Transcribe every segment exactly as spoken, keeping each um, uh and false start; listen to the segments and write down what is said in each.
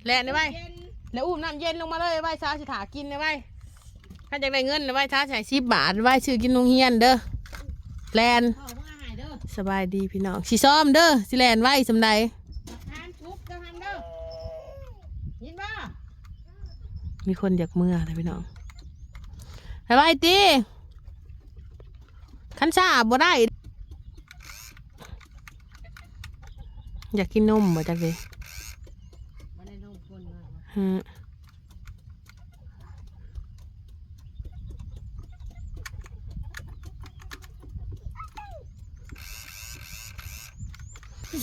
แล่นได้ไว้ แล้วอุ้มน้ำเย็นลงมาเลยไว้ซาสิถากินได้ไว้ คันอยากได้เงินนะไว้ซาใส่สิบบาทไว้ซื้อกินโรงเรียนเด้อ แล่น พ่อมึงเอาให้เด้อ สบายดีพี่น้อง สิซ้อมเด้อ สิแล่นไว้สำใด ทานซุปเจ้าทำเด้อ ยินบ่ มีคนอยากเมือเลยพี่น้อง ไปไว้ติ คันซ่าบ่ได้ อยากกินนมบ่จักเด้ บ่ได้นมคนมา ฮะ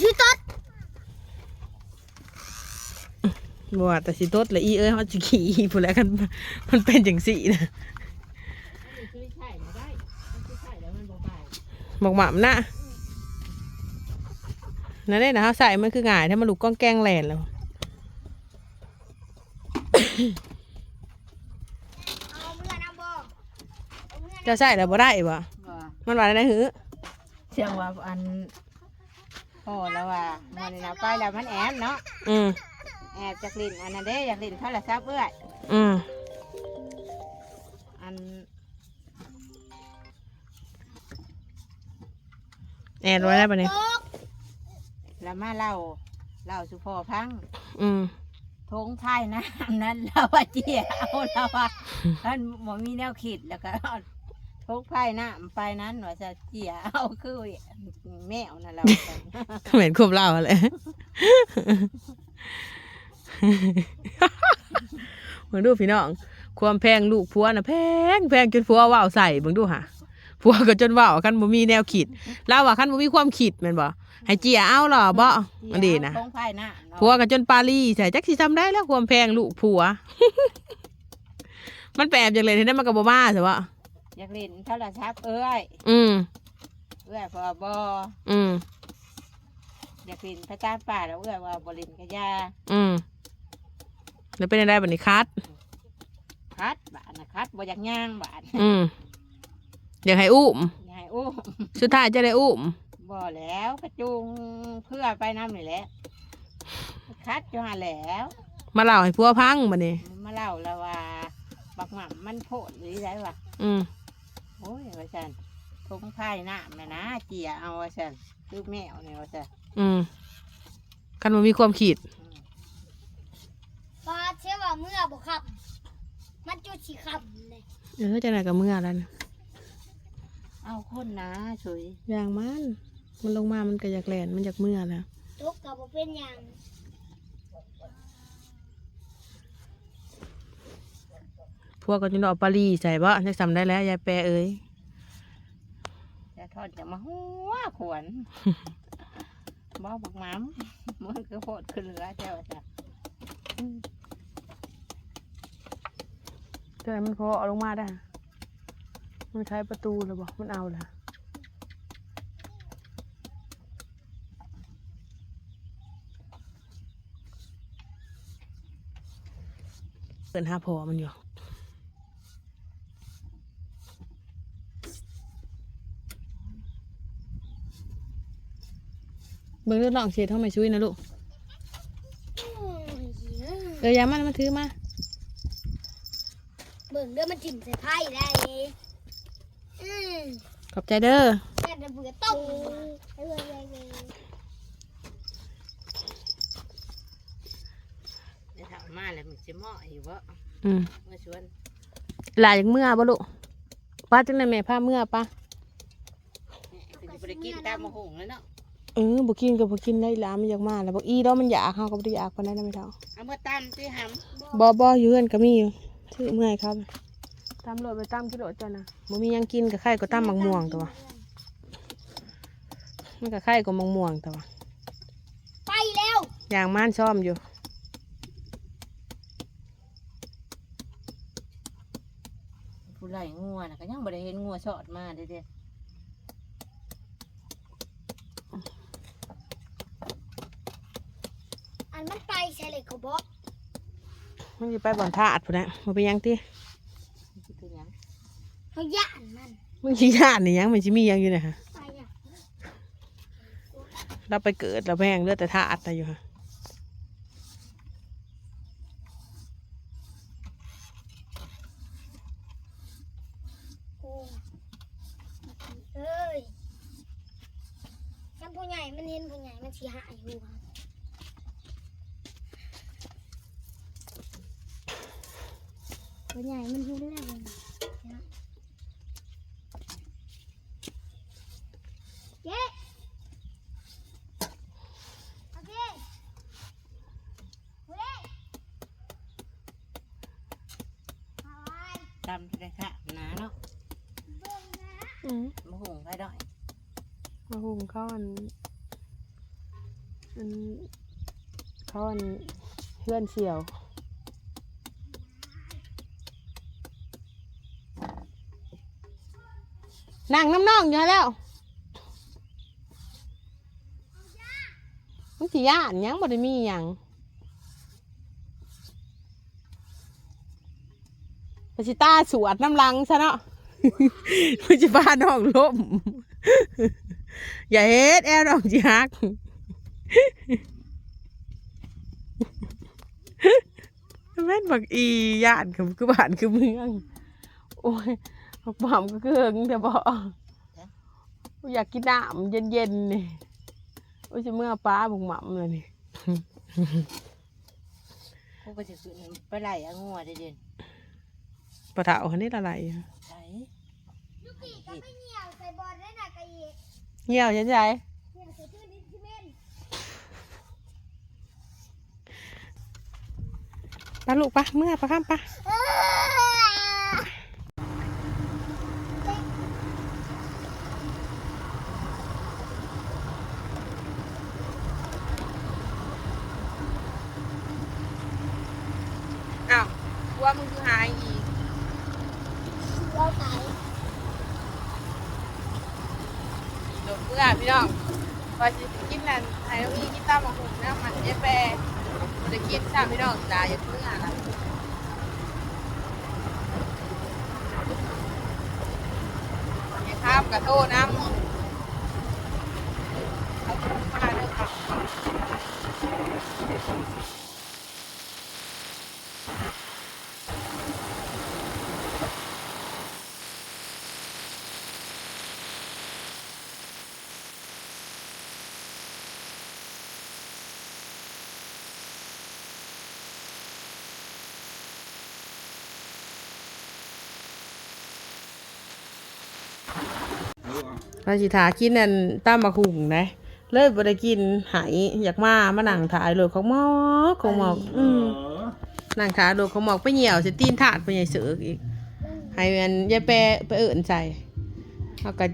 สิตด บ่ว่าแต่สิตดละอีเอ้ย เฮาสิขี้พู้นแหละ คันมันเป็นจังซี่นะ มันสิใช้บ่ได้ มันสิใช้แล้วมันบ่ไป บักหม่ำนะ นั่นเด้นะ เฮาใส่มันคือง่าย ถ้ามันลุกก้องแก้งแล่นแล้ว เอาเมือนำบ่ เอาเมือนำ เจ้าใส่แล้วบ่ได้บ่ บ่ มันว่าได้หือ เสียงว่าอัน พ่อแล้วว่ามันนี่นะไปแล้วมันแอบเนาะ อืม แอบจากเล่นอันนั้นเด้ อยากเล่นโทรศัพท์เอื้อย อืม อัน แอบไว้ได้ปะเนี่ย แล้วมาเล่า เล่าสู่พ่อฟัง อืม ถงไผ่น้ำนั้น เราว่าเจียเอา เราว่า มันบ่มีแนวคิด แล้วก็เอาถงไผ่น้ำไปนั้น ว่าจะเจียเอาคือแมวนั่น เรา เหมือนควบเล่าแหละ เบิ่งดูพี่น้อง ความแพงลูกผัวน่ะแพง แพงจนผัวเว้าใส่ เบิ่งดูหา ผัวก็จนเว้า คันบ่มีแนวคิด ลาวว่าคันบ่มีความคิดแม่นบ่ ให้เจียเอาหรอบ่ เจีย อันนี้นะ เอาของภายหน้าเนาะ ผัวก็จนปาลีใส่ จักสิทำได้แล้ว ความแพงลูกผัว มันไปแอบอยากเล่นให้ได้ มันก็บ่มาซะบ่ อยากเล่นโทรศัพท์เอื้อย อืม เอื้อยพอบ่ อืม อยากเล่นพระเจ้าป่าแล้วเอื้อยว่าบ่เล่นกะยา อืม แล้วเป็นอะไรบัดนี้ คัด คัดบาดนะ คัดบ่อยากย่างบาด อืม อยากให้อุ้ม อยากให้อุ้ม สุดท้ายจะได้อุ้ม บ่แล้ว กระจุงเพื่อไปนำนี่แหละ คัดอยู่หั่นแหล้ว มาเล่าให้ผัวฟังบัดนี้ มาเล่าแล้วว่า บักหม่ำมันโพดหรือไดวะ อืม โอ้ย ว่าซั่น ถงไผ่น้ำน่ะนะ เจียเอา ว่าซั่น คือแมวนี่ ว่าซั่น อืม คันบ่มีความคิด อืม ปาดเสียว่าเมือบ่ค่ำ มันจุดสิค่ำเลย เออ จังใดก็เมือแล้วนะ เอาคนนะสวย อย่างมัน มันลงมามันก็อยากแล่น มันอยากเมือแล้ว ตกก็บ่เป็นหยัง ผัวก็จนเอาปาลีใส่บ่ จักส่ำได้แล้ว ยายแปรเอ้ย ยายทอดจะมาหัวขวน บ่บักหม่ำ มันคือโพดคือเหลือแท้ว่าจ้ะ อืม เจ้ามันขอเอาลงมาได้ มันไขประตูแล้วบ่ มันเอาแล้ว เอิ้นหาพ่อมันอยู่ เบิ่งดูน้องเฮ็ดของแม่ซุยนะลูก เออ อย่ามันมาถือมา เบิ่งเด้อ มันถิ่มใส่ไผ่ได้ อืม ขอบใจเด้อ แม่จะเบื่อต้ม เดี๋ยวถ้าเอามาแล้วมันสิเหมาะอยู่บ่ อืม เมื่อชวน หลายเมือบ่ลูก ป้าจังได๋แม่พาเมือปะ เนี่ย เป็นสิบ่ได้กินตำบักหุ่งแล้วเนาะ เออ บ่กินก็บ่กินได้ล่ะ มันอยากมาแล้ว บักอีดอกมันอยาก เฮาก็บ่ได้อยากปานใดนะแม่เฒ่า เอามาตำสิหำ บ่ บ่ อยู่เฮือนก็มีอยู่ ซื้อเมือให้เขา ตำโลด ไปตำกิโลดเจ้านะ บ่มีหยังกินก็ไข่ก็ตำบักม่วงตัว มันก็ไข่ก็บักม่วงตัว ไปแล้ว อย่างมันซ่อมอยู่ ผู้ไล่งัวน่ะก็ยังบ่ได้เห็นงัวสอดมาเด้อเด้อ อันมันไปใส่เลยเขาบอก มันสิไปบ่อนธาตุพุ้นแหละ บ่เป็นหยังติ มันสิเป็นหยัง เขาย่านมัน มึงสิย่านนี่หยัง มันสิมีหยังอยู่เนี่ยฮะ ไปอ่ะ เราไปเกิด เราแพงเหลือแต่ธาตุนะอยู่ฮะ ผู้ใหญ่มันเห็นผู้ใหญ่มันสิหายหัว ผู้ใหญ่มันเห็นแล้วมันเจ๊ โอเค ตำกระทะหนาเนาะ อืม มาหุงไฟด้วย มาหุงข้าวอัน อัน ข้าวอันเพื่อนเสี่ยว นั่งน้ำน้องอยู่แล้ว มันสิย่านหยัง บ่ได้มีหยัง มันสิตาสวดน้ำลังซะเนาะ มันสิพาน้องล้ม อย่าเฮ็ด แอวน้องสิหัก แม่นบักอีย่านคือ คือบ้านคือเมือง โอ้ย บักหม่ำก็คือเฮิงแต่บ่ อยากกินน้ำเย็นๆนี่ โอ้ย สิเมื่อป้าบักหม่ำเลยนี่ กูก็สิขึ้นไปไล่เอางัวเด่น ปลาเถาหันนี่ละไหล ไถ ลูกพี่ก็ไปเหี่ยวใส่บอลได้น่ะกะอีก เหี่ยวใช่ไหม เหี่ยวใส่พื้นดินซีเมนต์ ไปลูกไป เมื่อไปข้ามไป อ้าว ว่ามึงคือหายอีก เสียใจ หลบเมื่อพี่น้อง ว่าสิกินนั่น ให้น้องอีกินตำบักหุ่งนะ มันเจ๊แปรบ่ได้กินซ้ำพี่น้อง ตายอยากเมื่อละ อย่าข้ามกระโทษน้ำ เอามาเด้อค่ะ ว่าสิถากินนั่นตำบักหุ่งนะ เลยบ่ได้กิน หายอยากมา มานั่งถ่ายรถของหมอกของหมอก อืม นั่งถ่ายรถของหมอก ไปเหี่ยวใส่ตีนถาดไปใหญ่เสือกอีก ให้มันยายแปรไปเอิ้นใส่ เฮาก็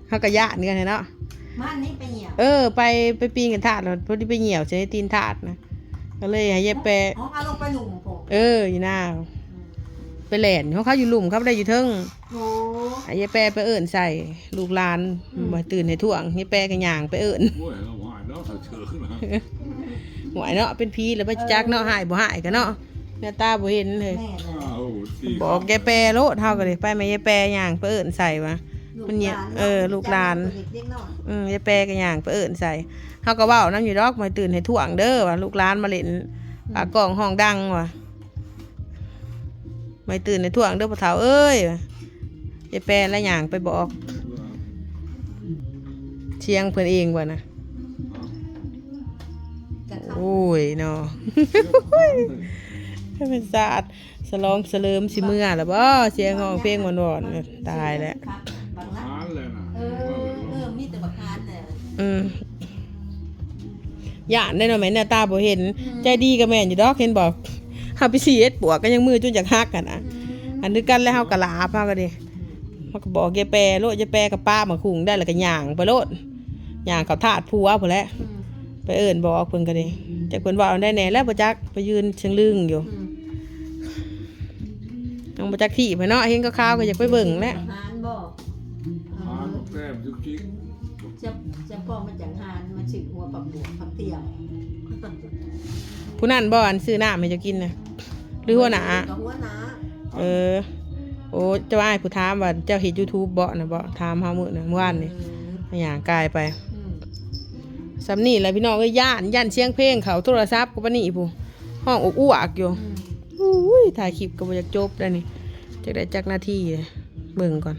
เฮาก็ย้านกันเนาะ บ้านนี้ไปเหี่ยว เออ ไป ไปปีนกันถาดแล้ว พอดีไปเหี่ยวใส่ตีนถาดนะ ก็เลยให้ยายแปร อ๋อ เอาลงไปหลุมผม เออ อยู่หน้า อืม ไปแล่นของเขาอยู่หลุม เขาบ่ได้อยู่เทิง โอ้ ให้ยายแปรไปเอิ้นใส่ลูกหลาน อืม บ่ให้ตื่นให้ท่วง ยายแปรก็ย่างไปเอิ้น โอ้ย เอาหายเนาะ เฉยๆนะ หวยเนาะ เป็นผีแล้วไปจักเนาะ หายบ่หายกันเนาะ แม่ตาบ่เห็นเลย แม่น่ะ อ้าว โอ้โห บอกยายแปรโลด เฮาก็เลยไป แม่ยายแปรย่างไปเอิ้นใส่วะ ลูกหลาน มันเนี่ย เออ ลูกหลาน เด็กน้อย อืม ยายแปรก็ย่างไปเอิ้นใส่ เฮาก็เว้านำอยู่ดอก บ่ให้ตื่นให้ท่วงเด้อ ว่าลูกหลานมาเล่น อืม อ่ะ กองห้องดังว่ะ บ่ให้ตื่นให้ท่วงเด้อพ่อเฒ่าเอ้ย ยายแปรละย่างไปบอก เสียงเพิ่นเองว่ะนะ โอ้ยเนาะ เป็นศาสตร์ สลองเสลิมสิเมือละบ่ เสียงฮ้องเพลงหวานๆ ตายแล้ว บักฮานเลยนะ เออ เออ มีแต่บักฮานแหละ อืม ย่านได้เนาะแม่ หน้าตาบ่เห็น อืม ใจดีก็แม่นอยู่ดอก เห็นบ่ เฮาไปสิเฮ็ดปวกก็ยังมือจนอยากหักหั่นน่ะ อืม อันนึกกันแล้วเฮาก็หลาบ เฮาก็ดี เฮาก็บอกยายแปรโลด ยายแปรก็ปาหมากหุงได้แล้วก็ย่างไปโลด ย่างเข้าถาดผัวพู้นแหละ อืม ไปเอิ้นบอกเพิ่นก็ดี จักเพิ่นเว้าได้แหน่แล้วบ่จัก ไปยืนเชิงลึงอยู่ อืม ยังบ่จักที่ไปเนาะ เห็นขาวๆก็อยากไปเบิ่งแหละ ฮานบ่ ฮานแก้มจุกจิก จะ จะพ่อมาจากฮานมาถึงหัวปักบวกปักเตี้ยว ผู้นั้นบ่ อันซื้อน้ำให้เจ้ากินน่ะ หรือหัวหน้า กับหัวหน้า เออ โอ้ เจ้าอ้ายผู้ถามว่าเจ้าเฮ็ด YouTube บ่น่ะบ่ ถามเฮามื้อน่ะ มื้อวานนี่ เออ ย่างกายไป อืม ส่ำนี่แหละพี่น้องเอ้ย ย้าน ย้านเสียงเพลงเข้าโทรศัพท์กูปานนี้ผู้ ฮ้องอกอวกอยู่ อืม อุ้ย ถ่ายคลิปก็บ่อยากจบแล้วนี่ จักได้จักนาทีเลย เบิ่งก่อน